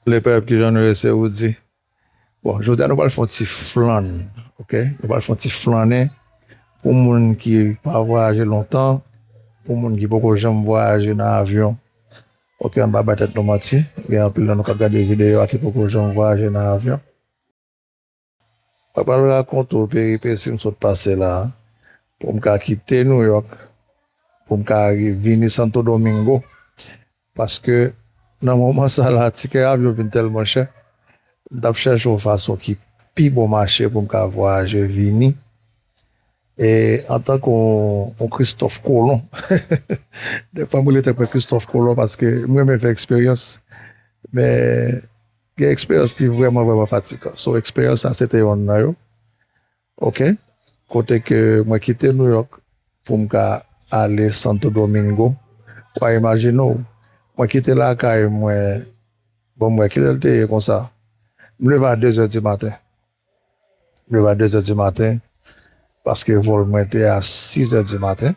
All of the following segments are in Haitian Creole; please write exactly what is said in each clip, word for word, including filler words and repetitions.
Lepèp, kijan nou ye? Se Roody. Bon, jodi a nou pral fè yon ti flann, oke? Nou pral fè yon ti flannen pou moun ki pa vwayaje lontan, pou moun ki poko janm vwayaje nan avyon. Oke, ann pa bay tèt nou manti. Gen anpil nan nou k ap gade videyo a ki poko janm vwayaje nan avyon. Mwen pral rakonte w peripesi m sot pase la a, pou m ka kite New York, pou m ka ri- vini Santo Domingo. Paske nan moman sa la, tikè avyon vin tèlman chè, m t ap chèche yon fason ki pi bon mache pou m ka vwayaje vini. E antanke yon, yon Christophe Colomb, dèfwa m rele tèt mwen Christophe Colomb paske m renmen fè eksperyans, men gen eksperyans ki vrèman, vrèman fatigan. So, eksperyans sa, se te yonn nan yo. Oke? Kote ke mwen kite New York pou m ka ale Santo Domingo. W a imajine w, mwen kite lakay mwen, bon, mwen, kilè l te ye konsa? M leve a de zè di maten. M leve a de zè di maten, paske vòl mwen te a sis zè di maten.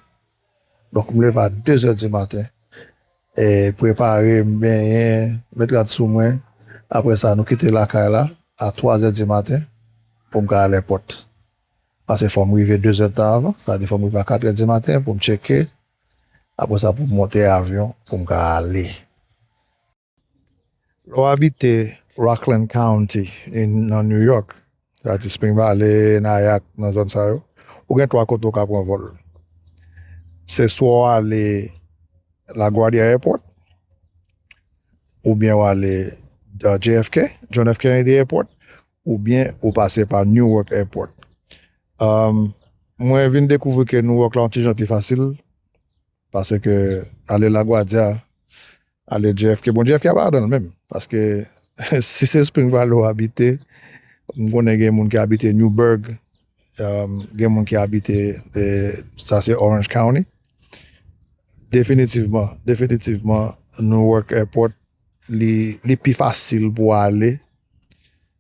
Donk, m leve a de zè di maten. E prepare m, benyen, met rad sou mwen. Apre sa, nou kite lakay la a twa zè di maten pou m ka al èpòt. Paske fò m rive de zè tan avan, sa vle di fò m rive a kat zè di maten pou m tcheke. Apre sa, pou m monte avyon, pou m ka ale. Lè w abite Rockland County, in- nan New York, sa vle di Spring Valley, Nyack, nan zòn sa yo, ou gen twa kote w ka pran vòl. Se swa w ale LaGuardia Airport, oubyen w ale uh, J F K, John F Kennedy Airport, oubyen ou pase pa Newark Airport. Um, mwen vin dekouvri ke Newark la yon ti jan pi fasil, paske ale LaGuardia, ale J F K, bon, J F K pa ladan l menm, paske si se Spring Valley w abite, m konnen gen moun ki abite Newburgh, um, gen moun ki abite, eh, sa se Orange County. Definitivman, definitivman, Newark Airport, li, li pi fasil pou w ale.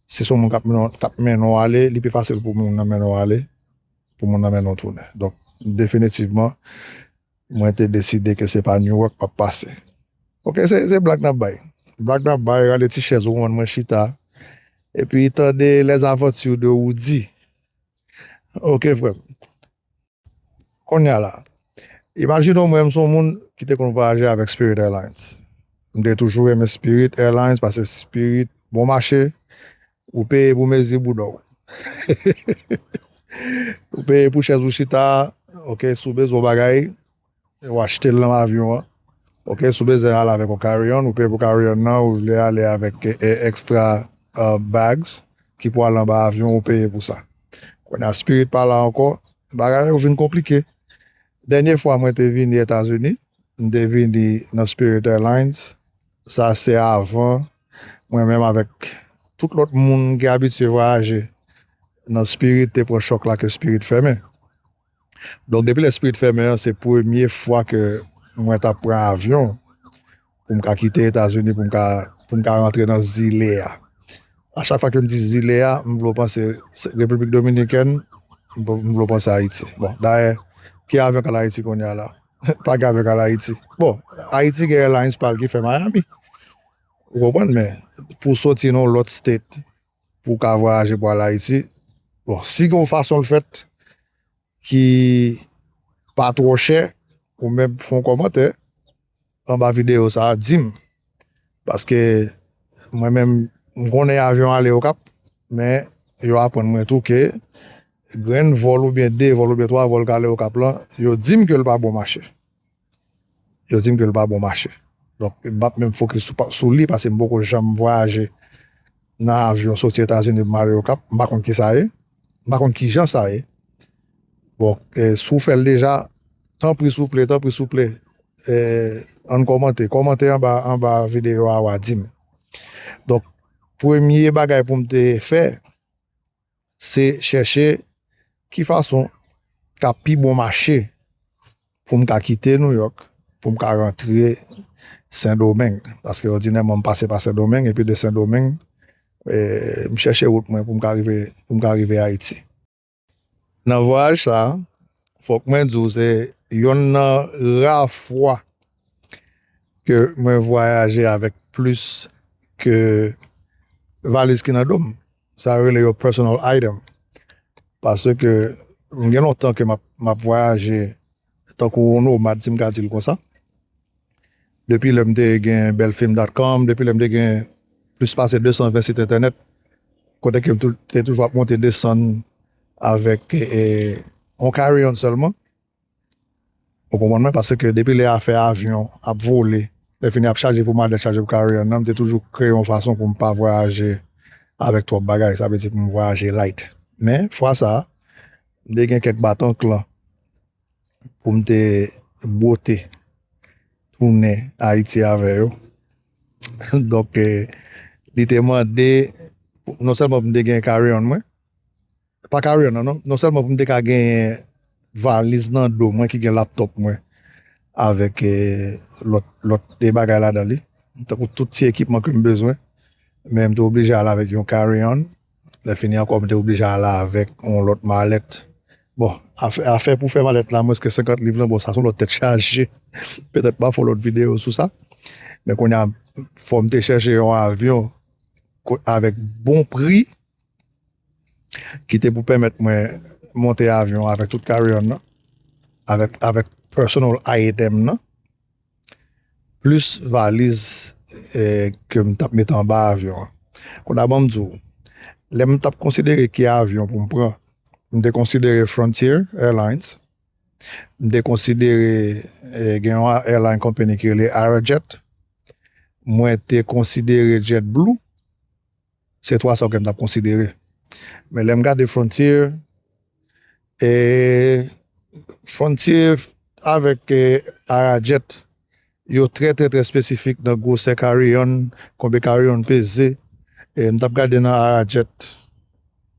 Si se yon moun k ap mennen, k ap mennen w ale, li pi fasil pou moun nan mennen w ale, pou moun nan mennen w tounen. Donk, definitivman, mwen te deside ke se pa Newark m ap pase. Oke, se, se blag n ap bay. Blag n ap bay, rale ti chèz ou, mwen chita. Epi tande les aventures de Roody. Oke, frè m. Kounye a la, imajine w, mwen, m se yon moun ki te konn vwayaje avèk Spirit Airlines. M te toujou renmen Spirit Airlines paske Spirit bon mache, ou peye pou mezi bouda w. Ou peye pou chèz ou chita, oke, si w bezwen yon bagay, ou achte l nan avyon an. Oke, si w bezwen al avèk yon carry-on, ou peye pou carry-on nan, ou vle ale avèk, eh, extra, uh, bags ki pou al anba avyon, ou peye pou sa. Kounye a Spirit pa la ankò, bagay yo vin konplike. Dènye fwa mwen te vini Etazini, m te vini nan Spirit Airlines. Sa se avan mwen menm avèk tout lòt moun ki abitye vwayaje nan Spirit te pran chòk la ke Spirit fèmen. Donk, depi lè Spirit fèmen an, se premye fwa ke mwen t ap pran avyon pou m ka kite Etazini, pou m ka, pou m ka rantre nan zile a. A chak fwa ke m di zile a, m vle w panse Repiblik Dominikèn, m vle w panse Ayiti. Bon, dayè, ki avyon k al Ayiti kounye a la? Pa gen avyon k al Ayiti. Bon, Ayiti gen airlines pa l ki fè Miami. Ou konprann, men pou soti nan yon lòt state, pou w ka vwayaje pou al Ayiti, bon, si gen yon fason l fèt ki pa twò chè, ou menm fè yon kòmantè anba videyo sa a, di m. Paske mwen menm, m konnen avyon ale Okap, men yo aprann mwen tou ke grenn vòl oubyen de vòl oubyen twa vòl k ale Okap lan, yo di m ke l pa bon mache. Yo di m ke l pa bon mache. Donk, m p ap menm fokis sou, sou li, paske m poko janm vwayaje nan avyon soti Etazini pou m ale Okap. M pa konn ki sa ye. M pa konn ki jan sa ye. Bon, eh, si w fè l deja, tanpri souple, tanpri souple, eh, ann kòmante. Kòmante anba, anba videyo a, w a di m. Donk, premye bagay pou m te fè, se chèche ki fason k ap pi bon mache pou m ka kite New York, pou m ka rantre Sendomeng. Paske òdinèman m pase pa Sendomeng, epi de Sendomeng, eh, m chèche wout mwen pou m ka rive, pou m ka rive Ayiti. Nan vwayaj sa a, fòk mwen di w se yonn nan ra fwa ke mwen vwayaje avèk plis ke valiz ki nan do m. Sa yo rele yo personal item. Paske m gen lontan ke m ap, m ap vwayaje tankou yon nomad, si m ka di l konsa. Depi lè m te gen bèl fim dot com, depi lè m te gen plis pase de san ven sit entènèt, kote ke m tou, te toujou ap monte desann avèk, e, e, yon carry-on sèlman. Ou konprann mwen? Paske depi lè afè avyon ap vole, lè fini ap chaje pou malèt, chaje pou carry-on nan, m te toujou kreye yon fason pou m pa vwayaje avèk twòp bagay. Sa vle di pou m vwayaje light. Men, fwa sa a, m te gen kèk batanklan pou m te bwote tounen Ayiti avè yo. Donk, e, li te mande, non sèlman pou m te gen carry-on mwen, pa carry-on nan, non, non sèlman pou m te ka genyen valiz nan do mwen ki gen laptòp mwen avèk, e, lòt, lòt de bagay ladan li, tankou tout ti ekipman ke m bezwen, men m te oblije al avèk yon carry-on. Lè fini ankò, m te oblije al avèk yon lòt malèt. Bon, afè, afè pou fè malèt la, mwens ke senkant liv lan, bon, sa se yon lòt tèt chaje. Petèt m a fè yon lòt videyo sou sa. Men kounye a, fò m te chèche yon avyon ko-, avèk bon pri, ki te pou pèmèt mwen monte avyon avèk tout carry-on nan, avèk, avèk personal item nan, plis valiz, e, ke m t ap mete anba avyon an. Kounye a, ban m di w, lè m t ap konsidere ki avyon pou m pran, m te konsidere Frontier Airlines, m te konsidere, e, gen yon airline company ki rele Arajet, mwen te konsidere JetBlue, se twa sa yo ke m t ap konsidere. Men lè m gade Frontier, e, Frontier avèk, e, Arajet, yo trè, trè, trè espesifik nan gwosè carry-on, konbyen carry-on peze. E, m t ap gade nan Arajet.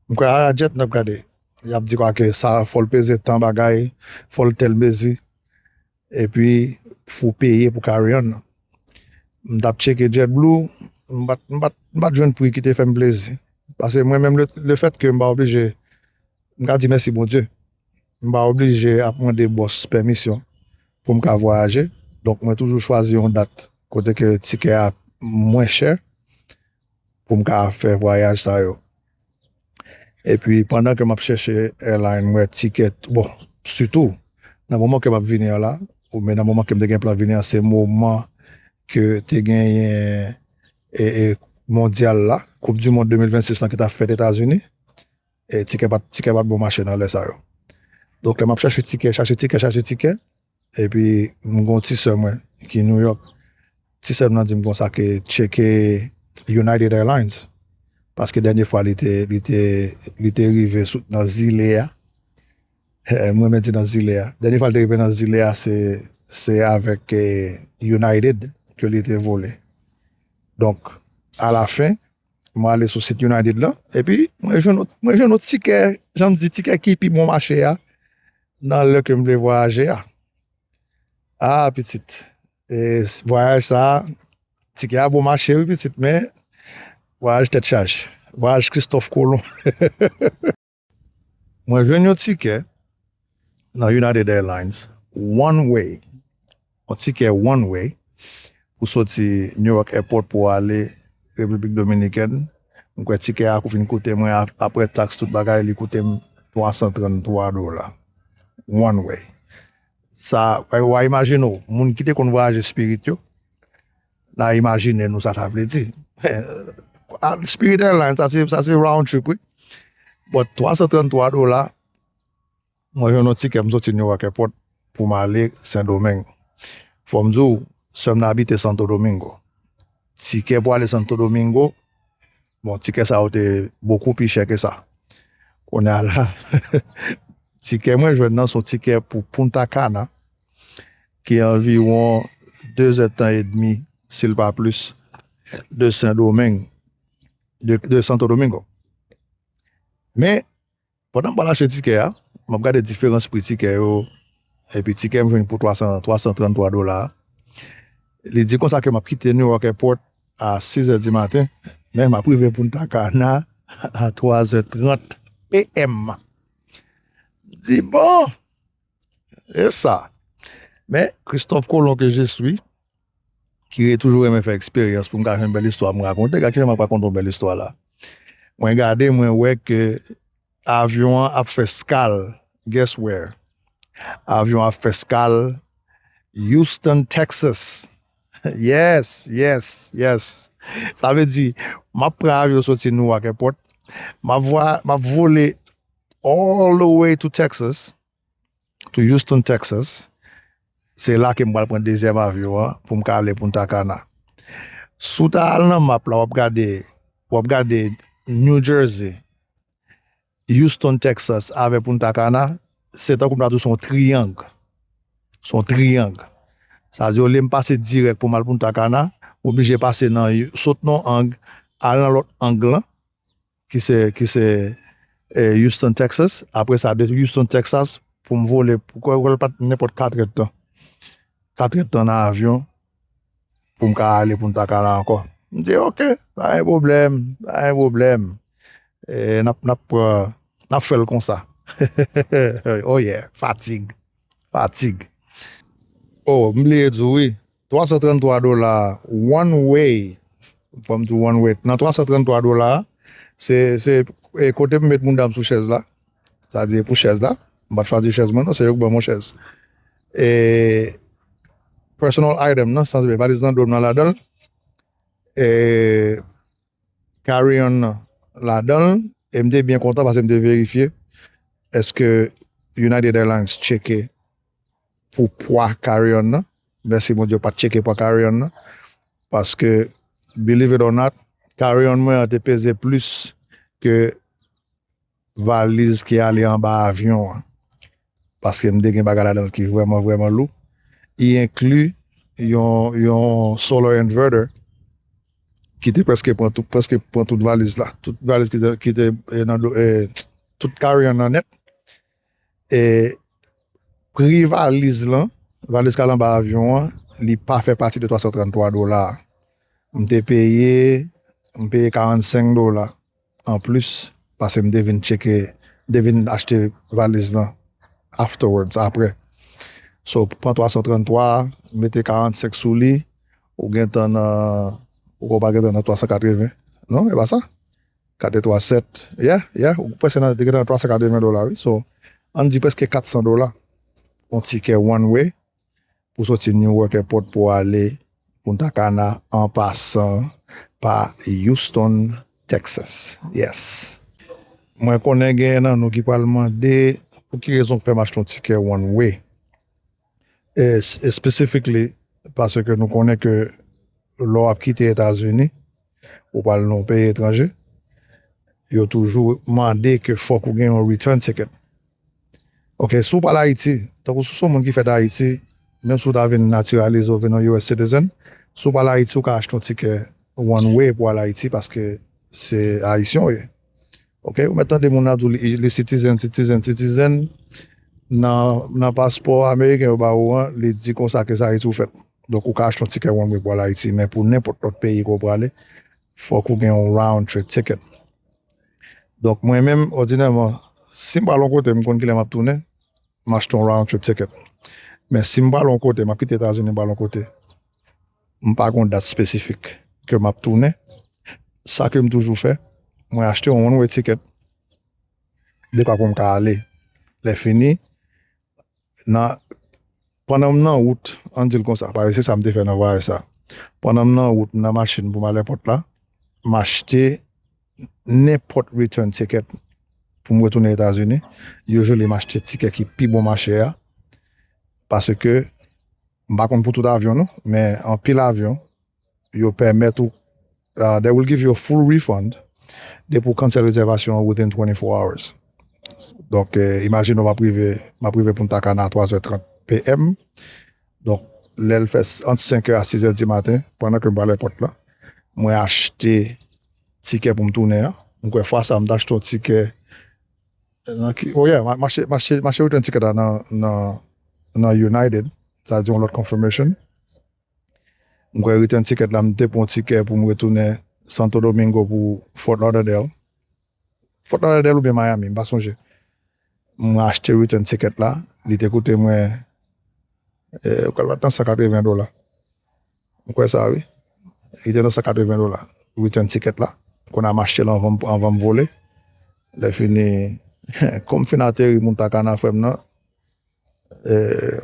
M kwè Arajet m t ap gade. Y ap di kwa ke sa fò l peze tan bagay, fò l tèl mezi. Epi, fò w peye pou carry-on nan. M t ap tcheke JetBlue, m pa t, m pa t, m pa t jwenn pri ki te fè m plezi. Paske mwen menm, le, lefètke m pa oblije, m ka di mèsi Bondye. M pa oblije ap mande bòs pèmisyon pou m ka vwayaje. Donk, mwen toujou chwazi yon dat kote ke tikè a mwen chè pou m ka fè vwayaj sa yo. Epi, pandan ke m ap chèche airline, m wè tikè, bon, sitou, nan moman ke m ap vini an la, oubyen nan moman ke m te gen plan vini an, se moman ke te genyen, e, e, mondyal la, Koup di Mond de mil vennsis lan ki t ap fèt Etazini, e, tikè pa t, tikè pa t bon mache nan lè sa yo. Donk, lè m ap chache tikè, chache tikè, chache tikè, epi m gon ti sè mwen ki New York. Ti sè m nan di m konsa ke tcheke United Airlines. Paske dènye fwa li te, li te, li te rive sou, nan zile a. Eh, mwen menm di nan zile a. Dènye fwa li te rive nan zile a, se, se avèk, eh, United ke li te vole. Donk, alafen, mwen ale sou sit United lan, epi mwen jwenn yon, mwen jwenn yon tikè, jan m di, tikè ki pi bon mache a, nan lè ke m vle vwayaje a. Ah, pitit. E, s-, vwayaj sa a, tikè a bon mache, wi, pitit, men vwayaj tèt chaje. Vwayaj Kristòf Kolon. Mwen jwenn yon tikè nan United Airlines, one way. Yon tikè one way pou soti Newark Airport pou ale Repiblik Dominikèn. Mwen kwè tikè a kou fin koute mwen, ap-, apre taks, tout bagay, li koute m twa san trann twa dola. One way. Sa, w a, w a imajine w, moun ki te konn vwayaje Spirit yo, n a imajine nou sa sa vle di. A, Spirit Airlines, sa se, sa se round trip, wi. But twa san trann twa dola, mwen jwenn yon tikè, m soti Newark Airport pou m ale Sendomeng. Fò m di w, sè m nan abite Santo Domingo. Tikè pou ale Santo Domingo, bon, tikè sa yo te bokou pi chè ke sa. Kounye a la, tikè mwen jwenn nan se yon tikè pou Punta Cana, ki anviwon de zèdtan edmi, si l pa plis, de Sendomeng, de, de Santo Domingo. Men, pandan m pral achte tikè a, m ap gade diferans pri tikè yo, epi tikè m jwenn pou twa san, twa san trann twa dola. Li di konsa ke m ap kite Newark Airport a sis è di maten, men m ap rive Punta Cana a twa è trant P M. M di, bon, e sa. Men, Christophe Colomb que je suis, ki toujou renmen fè eksperyans pou m ka jwenn bèl istwa m rakonte, gade kijan m ap rakonte yon bèl istwa la. Mwen gade, mwen wè ke avyon an ap fè skal, guess where? Avyon an ap fè skal Houston, Texas. Yes, yes, yes. Sa vle di, m ap pran avyon soti Newark Airport, m ap vwa- m ap vole all the way to Texas, to Houston, Texas. Se la ke m pral pran dezyèm avyon an pou m ka ale Punta Cana. Si w ta al nan map la, w ap gade, w ap gade New Jersey, Houston, Texas avè Punta Cana, se tankou m ta di w se yon triyang. Se yon triyang. Sa di, olye m pase dirèk pou m al Punta Cana, m oblije pase nan, sot nan yon ang, al nan lòt ang lan, ki se, ki se eh, Houston, Texas. Apre sa, de Houston, Texas, pou m vole, pou kwè, kwè l pa t nenpòt katrèdtan. Katrèdtan nan avyon pou m ka ale Punta Cana ankò. M di, "Ok, pa gen pwoblèm, pa gen pwoblèm." Eh, n ap, n ap pran, n ap fè l konsa. Oh yeah, fatig. Fatig. Oh, m bliye di w, wi. Twa san trann twa dola one way. Fò m di w one way. Nan twa san trann twa dola, se, se e, kote m met mounda m sou chèz la. Sa di pou chèz la. M pa t chwazi chèz mwen, non, se yo k ban mwen chèz. E personal item, non, sa vle di valiz nan do m nan ladan l. E carry-on nan ladan l. E m te byen kontan paske m te verifye èske United Airlines tcheke pou pwa carry-on nan. Mèsi Bondye, yo pa t tcheke pwa carry-on nan. Paske, believe it or not, carry-on mwen an te peze plis ke valiz ki ale anba avyon an. Paske m te gen bagay ladan l ki vrèman, vrèman lou. I enkli yon, yon solar inverter ki te prèske pran tout, prèske pran tout valiz la. Tout valiz ki te, ki te eh, nan do, eh, tout carry-on nan nèt. E pri valiz lan, valiz k al anba avyon an, li pa fè pati de twa san trann twa dola a. M te peye, m peye karannsenk dola anplis, paske m te vin tcheke, m te vin achte valiz lan afterwards, apre. So, pran twa san trann twa, mete karannsenk sou li, ou gentan nan, ou pa gentan nan twa san katreven. Non, e pa sa? Kat de twa sèt. Yeah, yeah, ou prèske nan, te gentan nan twa san katreven dola, wi. So, ann di prèske kat san dola. Yon tikè one way pou soti Newark Airport pou ale Punta Cana an pasan pa Houston, Texas. Yes. Mwen konnen genyen nan nou ki pral mande pou ki rezon k fè m achte yon tikè one way. E, e specifically, paske nou konnen ke lè w ap kite Etazini, ou pral nan yon peyi etranje, yo toujou mande ke fòk ou gen yon return ticket. Ok, si w pral Ayiti, tankou si w se yon moun ki fèt Ayiti, menm si w ta vin natiralize ou vin yon U S citizen, si w pral Ayiti, ou ka achte yon tikè one way pou al Ayiti paske se Ayisyen w ye. Ok, ou mèt tande moun ap di w li, li citizen, citizen, citizen. Nan, nan paspò ameriken yo ba ou an, li di konsa ke se Ayiti ou fèt. Donk, ou ka achte yon tikè one way pou al Ayiti, men pou nenpòt lòt peyi ke w prale, fòk ou gen yon round trip ticket. Donk, mwen menm, òdinèman, si m pral yon kote, m konn kilè m ap tounen, m achte yon round trip ticket. Men si m pral yon kote, m ap kite Etazini, m pral yon kote, m pa gen yon dat espesifik ke m ap tounen, sa ke m toujou fè, mwen achte yon one way ticket, dekwa pou m ka ale. Lè fini, nan, pandan m nan wout, ann di l konsa, paske se sa m te fè nan vwayaj sa. Pandan m nan wout, m nan machin pou m al èpòt la, m achte nenpòt return ticket pou m retounen Etazini. Usually, m achte tikè ki pi bon mache a, paske m pa konn pou tout avyon, non, men anpil avyon, yo pèmèt ou, uh, they will give you a full refund depi w cancel rezèvasyon an within twenty-four hours. Donk, eh, imajine w m ap rive, m ap rive Punta Cana a twa zè trant P M. Donk, lè l fè s- ant senk è a sis è di maten, pandan ke m pral èpòt la, mwen achte tikè pou m tounen an. M kwè fwa sa a, m t achte yon tikè nan ki, oh yeah, m a- m achte, m achte, m achte return ticket la nan, nan, nan United, sa di yon lòt confirmation. M kwè return ticket la, m te pran yon tikè pou m retounen Santo Domingo pou Fort Lauderdale. Fort Lauderdale oubyen Miami, m pa sonje. Mwen achte return ticket la, li te koute mwen, eh, ou kal bat nan san katreven dola. M kwè sa, wi. Li te nan san katreven dola. Return ticket la. Kounye a m achte l anvan, anvan m vole. Lè fini, kòm m fin ateri Punta Cana, frè m nan, e,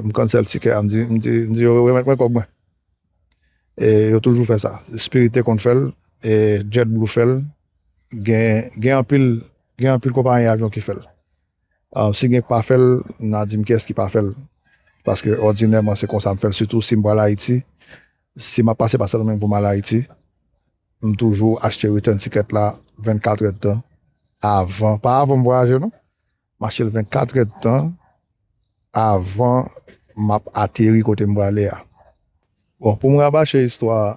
m cancel tikè a, m di, m di, m di yo remèt mwen kòb mwen. E yo toujou fè sa. Spirit te konn fè l, e JetBlue fè l. Gen, gen anpil, gen anpil konpayi avyon ki fè l. Ah, si gen k pa fè l, n a di m kiyès ki pa fè l. Paske òdinèman se konsa m fè l, sitou si m pral Ayiti. Si m ap pase pa Sendomeng pou m al Ayiti, m toujou achte return ticket la vennkat èdtan avan. Pa avan m vwayaje, non. M achte l vennkat èdtan avan m ap ateri kote m prale a. Bon, pou m rabache istwa a,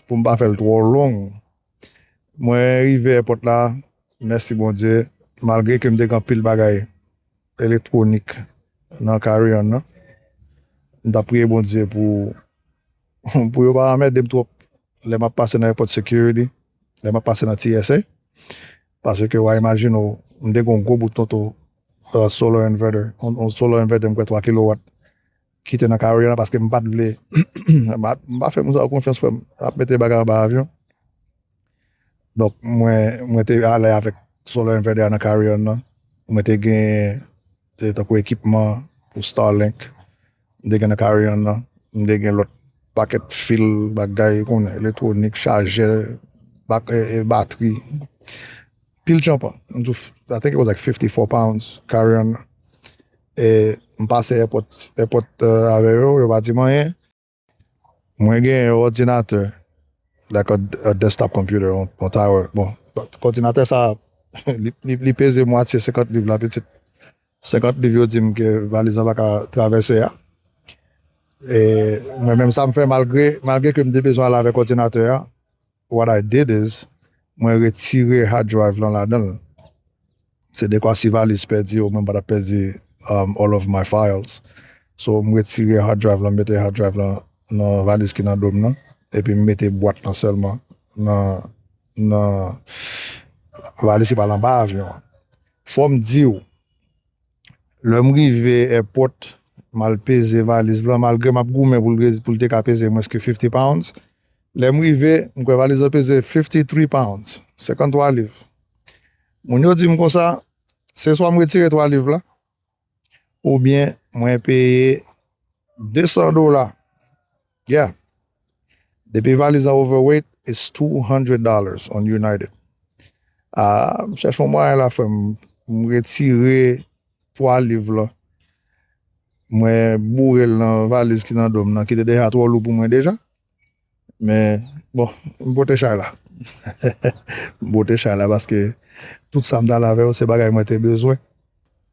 pou m pa fè l twò long, mwen rive èpòt la, mèsi Bondye, malgre ke m te gen anpil bagay elektwonik nan carry-on nan, m t ap priye Bondye pou, pou yo pa anmède m twòp lè m ap pase nan airport security, lè m ap pase nan T S A. Paske w a imajine w, m te gen yon gwo bout tonton, uh, solar inverter, yon, yon solar inverter, m kwè twa kilowat, ki te nan carry-on nan, paske m pa t vle, m pa, m pa fè moun sa yo konfyans, frè m, ap mete bagay anba avyon. Donk, mwen, mwen te ale avèk solar inverter a nan carry-on nan. Mwen te gen, te tankou ekipman pou Starlink. M te gen nan carry-on nan. M te gen lòt pakèt fil, bagay, konnen, elektwonik, chajè, bak-, e, e, batri. Pil tchanpan. M di w, I think it was like fifty-four pounds carry-on nan. E m pase èpòt, èpòt, e, avè yo, yo pa di m anyen. Mwen gen yon òdinatè, like a, a desktop computer, on, on tower. Bon, òdinatè sa, li, li, li peze mwatye senkant liv la, pitit. Senkant liv yo di m ke valiz la pa ka travèse a. E mwen menm sa m fè malgre, malgre ke m te bezwen al avèk òdinatè a, what I did is, mwen retire hard drive lan ladan l. Se dekwa si valiz pèdi, ou mwen pa t ap pèdi, um, all of my files. So, m retire hard drive lan, m mete hard drive lan nan valiz ki nan do m nan, epi m mete bwat lan sèlman nan, nan valiz ki pral anba avyon an. Fò m di w, lè m rive èpòt, m al peze valiz lan, malgre m ap goumen pou l, pou l te ka peze mwens ke fifty pounds. Lè m rive, m kwè valiz lan peze fifty-three pounds, senkanntwa liv. Moun yo di m konsa, se swa m retire twa liv la, oubyen mwen peye de san dola. Yeah. Depi valiz lan overweight, it's two hundred dollars on United. Ah, m chèche yon mwayen la, frè m, m retire twa liv lan. Mwen boure l nan valiz ki nan do m nan, ki te deja twò lou pou mwen deja. Men, bon, m pote chay la. M pote chay la paske tout sa m t al avè yo, se bagay mwen te bezwen.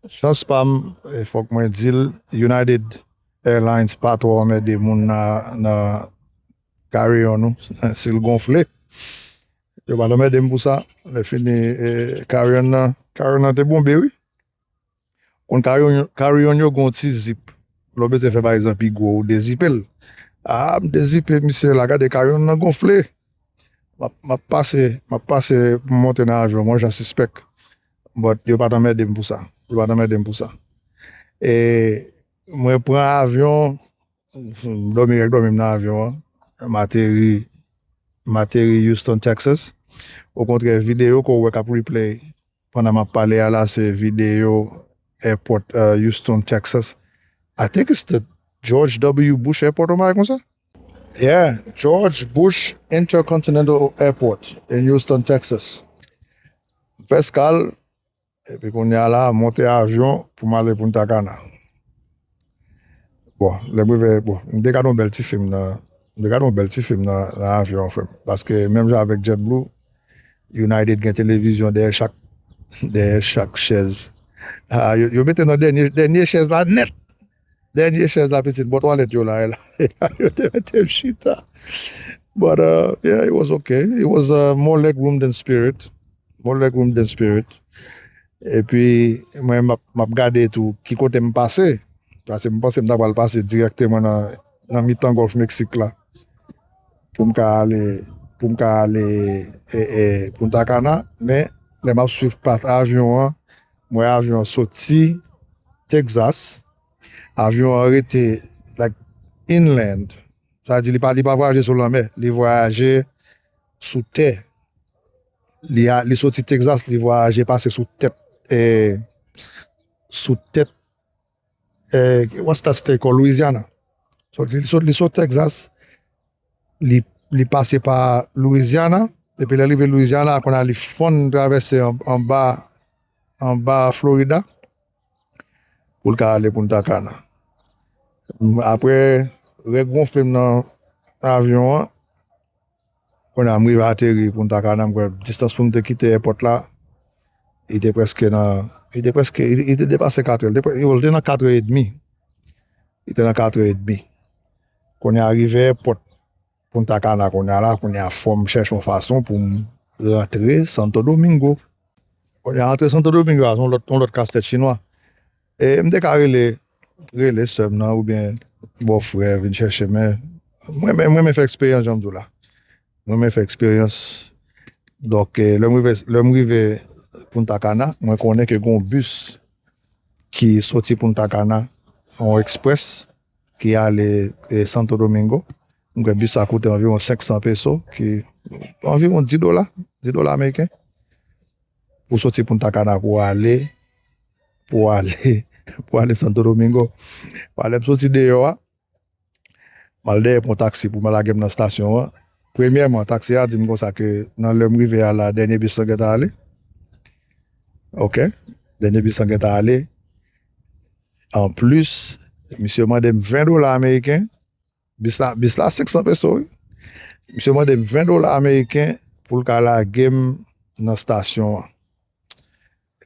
Chans pa m, e fòk mwen di l, United Airlines pa twò anmède moun nan, nan carry-on nou, si l gonfle. Yo pa t anmède m pou sa. Lè fini, e, carry-on nan, carry-on nan te bonbe, wi. Konn carry-on, carry-on yo gon ti zip. Lè w bezwen fè, pa egzanp, pi gwo, ou dezipe l. Ah, m dezipe misye la, gade carry-on nan gonfle. M ap, m ap pase, m ap pase pou m monte nan avyon, mwen jan sispèk. But yo pa t anmède m pou sa. Yo pa t anmède m pou sa. E mwen pran avyon, m dòmi, rèk dòmi m nan avyon an. M ateri, m ateri Houston, Texas. Okontrè, videyo ke w wè k ap replay pandan m ap pale a la, se videyo airport, uh, Houston, Texas. I think it's the George W. Bush Airport, yon bagay konsa. Yeah, George Bush Intercontinental Airport in Houston, Texas. M fè eskal, epi kounye a la, monte avyon pou m ale Punta Cana. Bon, lè m rive, bon, m te gade yon bèl ti fim nan, m te gade yon bèl ti fim nan, nan avyon an, frè m. Paske menm jan avèk JetBlue, United gen televizyon dèyè chak, dèyè chak chèz. Ah, yo, yo mete nan dènye, dènye chèz la nèt. Dènye chèz la, pitit, bò twalèt yo la, e la, e la, yo te mete m chita. But, uh, yeah, it was okay. It was, uh, more leg room than spirit. More leg room than spirit. Epi, mwen, m ap, m ap gade tou ki kote m pase. Paske m panse m ta pral pase dirèkteman nan, nan mitan Gòlf Meksik la. Pou m ka ale, pou m ka ale, e, e, Punta Cana. Men, lè m ap swiv pat avyon an, m wè avyon an soti Texas. Avyon an rete, like, inland. Sa vle di li pa, li pa vwayaje sou lanmè, li vwayaje sou tè. Li, a, li soti Texas, li vwayaje pase sou tèt, eh, sou tèt, eh, what's that state called? Louisiana. So, li sot, li sot Texas, li, li pase pa Louisiana, epi lè li rive Louisiana, kounye a li fonn travèse an, anba, anba Florida, pou l ka ale Punta Cana. Apre, règ gonfle m nan avyon an, kounye a m rive ateri Punta Cana, m kwè distans pou m te kite èpòt la, li te prèske nan, li te prèske, li, li te depase katrè, li te, pre- li te nan katrè edmi. Li te nan katrè edmi. Kounye a rive èpòt Punta Cana, kounye a la, kounye a fò m chèche yon fason pou m rantre Santo Domingo. Kounye a rantre Santo Domingo a, se yon lòt, yon lòt kastèt chinwa. E m te ka rele, rele sè m nan oubyen bòfrè vin chèche m, men mwen, mwen, mwen renmen fè eksperyans, jan m di w la. Mwen renmen fè eksperyans. Donk, eh, lè m rive, lè m rive Punta Cana, mwen konnen ke gen yon bis ki soti Punta Cana, yon eksprès ki ale, eh, Santo Domingo. Mwen kwè bis sa koute anviwon senk san peso, ki anviwon dis dola, dis dola ameriken, pou soti Punta Cana pou ale, pou ale, pou ale Santo Domingo. Lè m soti deyò a, m al dèyè pran taksi pou m lage m nan estasyon an. Premyèman, taksi a di m konsa ke nan lè m rive a la, dènye bis lan gentan ale. Oke? Dènye bis lan gentan ale. Anplis, misye mande m ven dola ameriken. Bis la, bis la senk san peso, wi. Misye mande m ven dola ameriken pou l ka lage m nan estasyon an.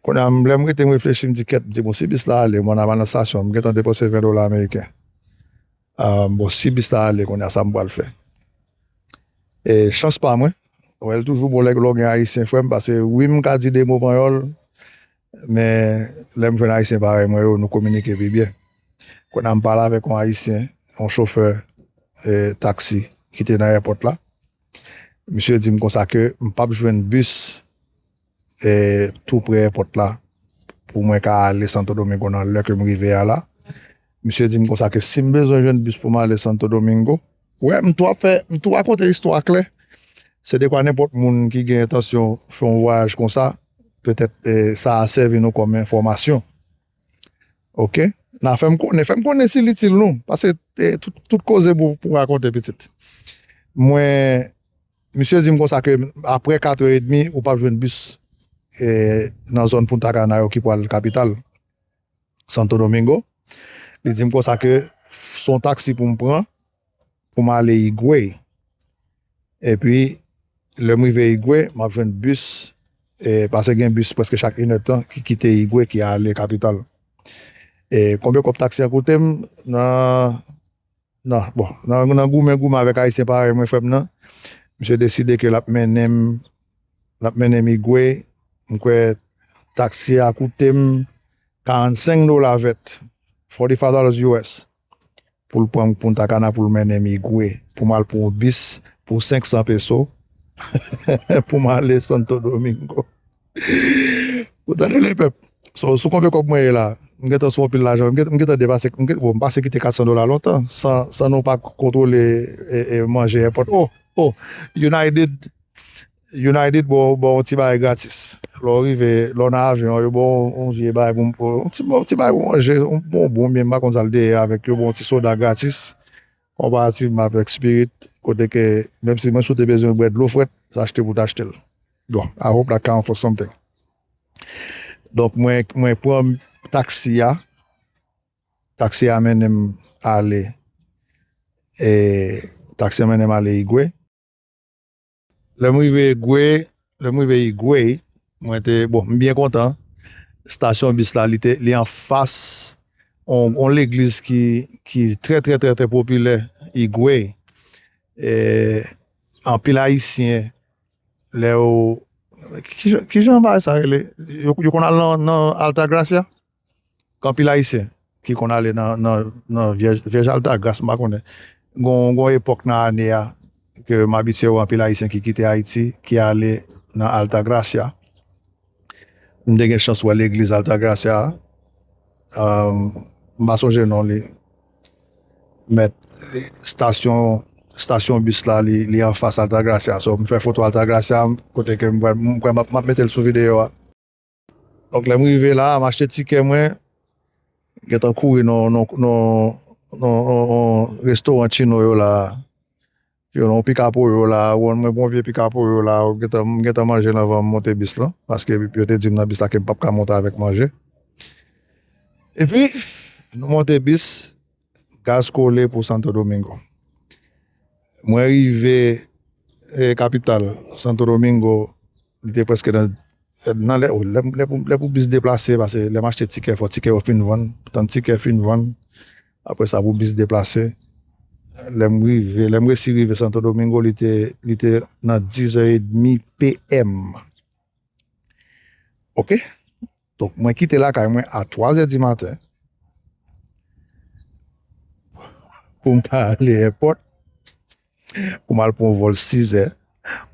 Kounye a, m, lè m rete, m reflechi, m di, kèt, m di, bon, si bis la ale, mwen, m al nan estasyon, m gentan depanse ven dola ameriken. Ah, bon, si bis la ale, kounye a, sa m pral fè? E chans pa mwen, wè, l toujou bon lè, lè w gen Ayisyen, frè m, paske wi, m ka di de mo panyòl, men lè m jwenn Ayisyen parèy mwen yo, nou kominike pi byen. Kounye a, m pale avèk yon Ayisyen, yon chofè, eh, taksi ki te nan èpòt la. Misye di m konsa ke m p ap jwenn bis, eh, tou pre èpòt la pou mwen ka ale Santo Domingo nan lè ke m rive a la. Misye di m konsa ke si m bezwen jwenn bis pou m ale Santo Domingo, wè, m tou ap fè, m tou rakonte istwa klè. Se dekwa nenpòt moun ki gen entansyon fè yon vwayaj konsa, petèt, eh, sa a sèvi nou kòm enfòmasyon. Oke? N a fè m konnen, fè m konnen si l itil nou. Paske, eh, tout, tout koze pou, pou rakonte pitit. Mwen, misye di m konsa ke apre katrè edmi, ou p ap jwenn bis, eh, nan zòn Punta Cana yo ki pral kapital, Santo Domingo. Li di m konsa ke s on taksi pou m pran, pou m ale Higüey. Epi, lè m rive Higüey, m ap jwenn bis, eh, paske gen bis prèske chak inèdtan ki kite Higüey, ki ale kapital. E konbyen kòb taksi a koute m? Nan, nan, bon, nan, nan goumen, goumen avèk Ayisyen parèy mwen, frè m nan, misye deside ke l ap mennen m, l ap mennen m Higüey. M kwè taksi a koute m karannsenk dola vèt, forty-five dollars U S, pou l pran m Punta Cana, pou l mennen m Higüey, pou m al pran yon bis pou senk san peso, pou m ale Santo Domingo. Ou tande, lepèp? So, sou konbyen kòb mwen ye la? M gentan sou anpil lajan. M gentan, m gentan depase, m gentan, bon, m pase kite kat san dola lontan, san, san nou pa kontwole, e, e, manje, enpòt. Oh, oh, United, United ba w, ba w yon ti bagay gratis. Lè w rive, lè w nan avyon, yo ba w yon vye bagay pou, yon ti, yon ti bagay pou manje, yon bonbon, byen, m pa konn sa l te ye avèk, yo ba w yon ti soda gratis. Konparativman avèk Spirit, kote ke, menm si, menm si w te bezwen bwè dlo frèt, se achte pou w t achte l. Bon, I hope that count for something. Donk, mwen, mwen pran taksi a, taksi a mennen m ale, e, taksi a mennen m ale Higüey. Lè m rive Higüey, lè m rive Higüey, mwen te, bon, m byen kontan. Estasyon bis la, li te, li anfas on, on legliz ki, ki trè, trè, trè, trè popilè, Higüey. E, anpil Ayisyen, lè yo, ki jan, ki jan bagay sa rele? Yo, yo konn al nan, nan Altagracia? Gen anpil Ayisyen ki konn ale nan, nan, nan Vyèj, Vyèj Altagras, m pa konnen. Gon, gon epòk nan ane a, ke m abitye wè anpil Ayisyen ki kite Ayiti, ki ale nan Altagracia. M te gen chans wè legliz Altagracia a. Um, m pa sonje non li. Mèt, estasyon, estasyon bis la, li, li anfas Altagracia. So, m fè foto Altagracia, kote ke m, m, m, m ap, m ap mete l sou videyo a. Donk, lè m rive la, m achte tikè mwen, gentan kouri nan, nan, nan, nan, nan restoran chino yo la. Yo, nan Pica Pollo la, ou konn mwen bon vye Pica Pollo la, ou gentan, m gentan manje l anvan m monte bis lan, paske yo te di m nan bis la ke m p ap ka monte avèk manje. Epi, nou monte bis, gaz kole pou Santo Domingo. Mwen rive, eh, kapital, Santo Domingo, li te prèske nan, nan lè, lè, lè pou, lè pou bis deplase, paske lè m achte tikè, fò tikè yo fin vann, tann tikè fin vann, apre sa pou bis deplase. Lè m rive, lè m resi rive Santo Domingo, li te, li te nan dizè edmi P M. Oke? Donk, mwen kite lakay mwen a twazè di maten pou m ka ale èpòt, pou m al pran yon vòl sizè,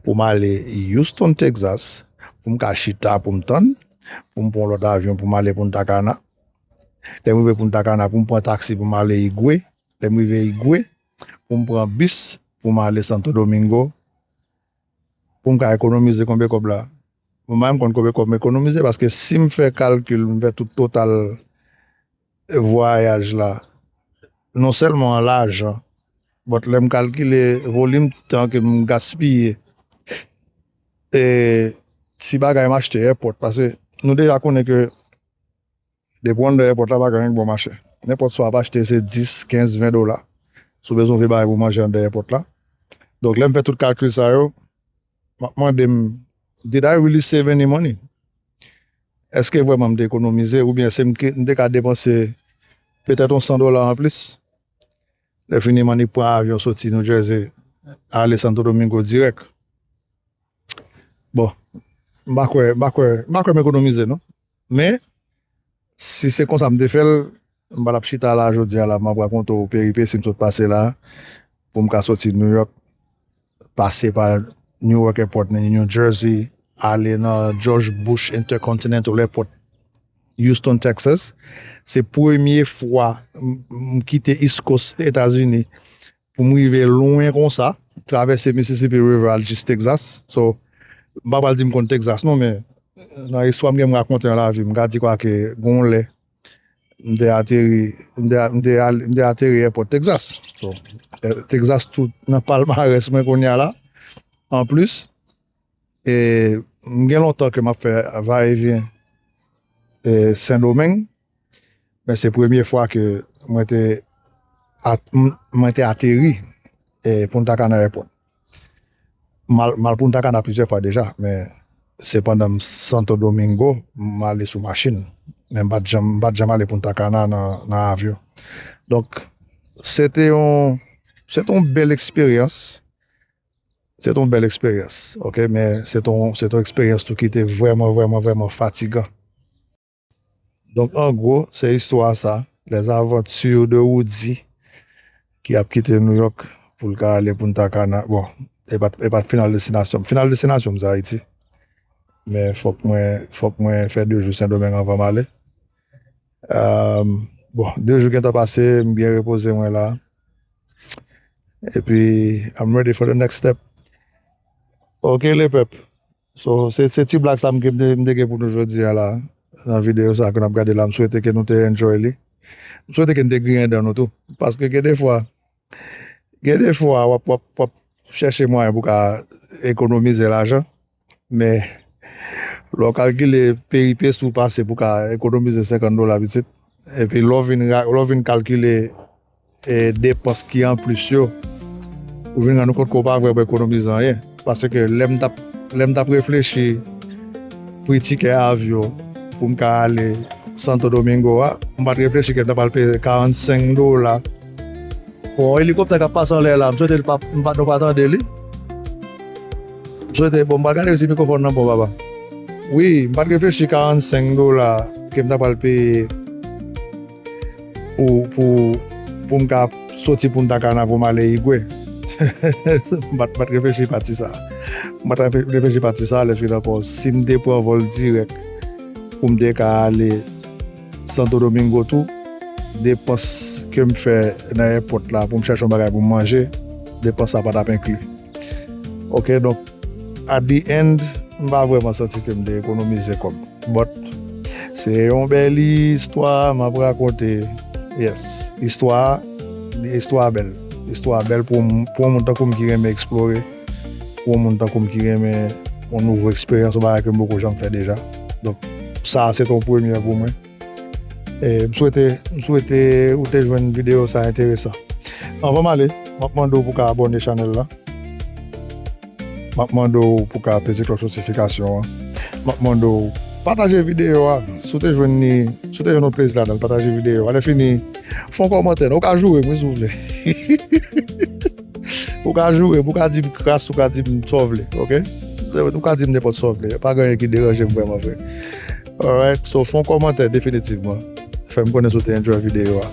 pou m ale Houston, Texas, pou m ka chita, pou m tann, pou m pran yon lòt avyon, pou m ale Punta Cana. Lè m rive Punta Cana, pou m pran taksi, pou m ale Higüey. Lè m rive Higüey, pou m pran bis, pou m ale Santo Domingo, pou m ka ekonomize konbe kòb la. Mwen menm konn konbe kòb m ekonomize, paske si m fè kalkil, m fè tout total vwayaj la, non sèlman an lajan, but lè m kalkile volim tan ke m gaspiye, e ti bagay m achte èpòt, paske nou deja konnen ke depi w anndan èpòt la, bagay anyen k bon mache. Nenpòt sa w ap achte, se dis, kenz, ven dola. Si w bezwen vye bagay pou manje anndan èpòt la. Donk, lè m fè tout kalkil sa yo, m ap mande m, did I really save any money? Èske vrèman m te ekonomize oubyen se m ke, m te ka depanse petèt yon san dola anplis? Lè fini, m annik pran avyon soti New Jersey, ale Santo Domingo dirèk. Bon, m pa kwè, m pa kwè, m pa kwè m ekonomize, non. Men, si se konsa m te fè l, m pa t ap chita la jodi a la, m ap rakonte w peripesi m sot pase la, pou m ka soti New York, pase pa Newark Airport nan New Jersey, ale nan George Bush Intercontinental Airport, Houston, Texas. Se premye fwa m, m kite East Coast Etazini pou m rive lwen konsa, travèse Mississippi River al jis Texas. So, m pa pral di m konn Texas non, men nan istwa m gen m rakonte nan lavi m, m ka di kwa ke gon lè, m te ateri, m te, m te al, m te ateri èpòt Texas. So, eh, Texas tou nan palmarès mwen kounye a la. Anplis, e, m gen lontan ke m ap fè vayevyen, e, Sendomeng, men se premye fwa ke mwen te at-, m, mwen te ateri, e, Punta Cana Airport. M al, m al Punta Cana plizyè fwa deja, men se pandan m Santo Domingo, m ale sou machin. Men m pa t janm, m pa t janm ale Punta Cana nan, nan avyon. Donk, se te yon, se te yon bèl eksperyans. Se te yon bèl eksperyans, oke? Men se te yon, se te yon eksperyans tou ki te vrèman, vrèman, vrèman fatigan. Donk, an gwo, se istwa sa, les aventures de Roody, ki ap kite New York pou l ka ale Punta Cana. Bon, e pa t, e pa t final destinasyon m. Final destinasyon m, se Ayiti. Men fòk mwen, fòk mwen fè de jou Sendomeng anvan m ale. Ehm, bon, de jou gentan pase, m byen repoze mwen la. Epi, I'm ready for the next step. Oke, lepèp. So, se, se ti blag sa m gen, m te, m te gen pou nou jodi a la, nan videyo sa ke n ap gade la. M swete ke nou te enjoy li. M swete ke n te griyen dan nou tou. Paske gen de fwa, gen de fwa, w ap, w ap, w ap chèche mwayen pou ka ekonomize lajan. Men, lè w kalkile peripesi w pase pou ka ekonomize senkant dola pitit, epi lè w vin ra-, lè w vin kalkile, e, depans ki anplis yo, ou vin rann ou kont ke w pa vrèman ekonomize anyen. Paske lè m t ap, lè m t ap reflechi pri tikè avyon pou m ka ale Santo Domingo a, m pa t reflechi ke m ta pral peye karannsenk dola. Bon, elikoptè k ap pase anlè la, m swete l pa, m pa, nou pa tande li. M swete, bon, m pral gade si mikwofòn nan bon, papa. Wi, m pa t reflechi karannsenk dola ke m ta pral peye pou, pou, pou m ka soti Punta Cana pou m ale Higüey. M pa t, m pa t reflechi pati sa. M pa t reflechi pati sa, lè fin ankò, si m te pran vòl dirèk pou m te ka ale Santo Domingo tou, depans ke m fè nan èpòt la pou m chèche yon bagay pou m manje, depans sa pa t ap enkli. Ok, donk, at the end, m pa vrèman santi ke m te ekonomize kòb. But, se yon bèl istwa m ap rakonte. Yes, istwa, istwa bèl. Istwa bèl pou, pou yon moun tankou m ki renmen eksplore. Pou yon moun tankou m ki renmen yon nouvo eksperyans, yon bagay ke m poko janm fè deja. Donk, sa a se te yon premyè pou mwen. E m swete, m swete ou te jwenn videyo sa enteresan. Anvan m ale, m ap mande w pou ka abòne chanèl la. M ap mande w pou ka peze klòch notifikasyon an. M ap mande w pataje videyo a. Si w te jwenn ni, si w te jwenn yon plezi ladan l, pataje videyo a. Lè fini, fè yon kòmantè. Ou ka joure m, wi, si w vle. Ou ka joure m, ou ka di m kras, ou ka di m sa w vle, ok? Ou ka di m nenpòt sa w vle. Pa gen anyen ki deranje m vrèman vre. Alright, so fè yon kòmantè definitivman. Fè m konnen si w te enjoy videyo a.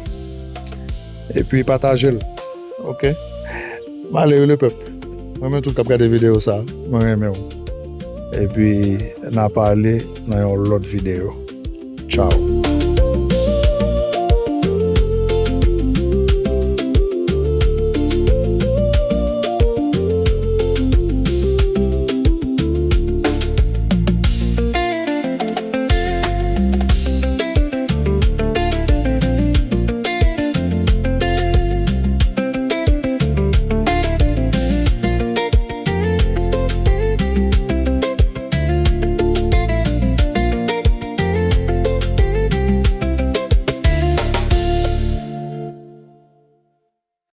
Epi pataje l. Ok? M ale wi lepèp. Mwen menm tout k ap gade videyo sa, mwen renmen w. Epi n a pale nan yon lòt videyo. Tchao.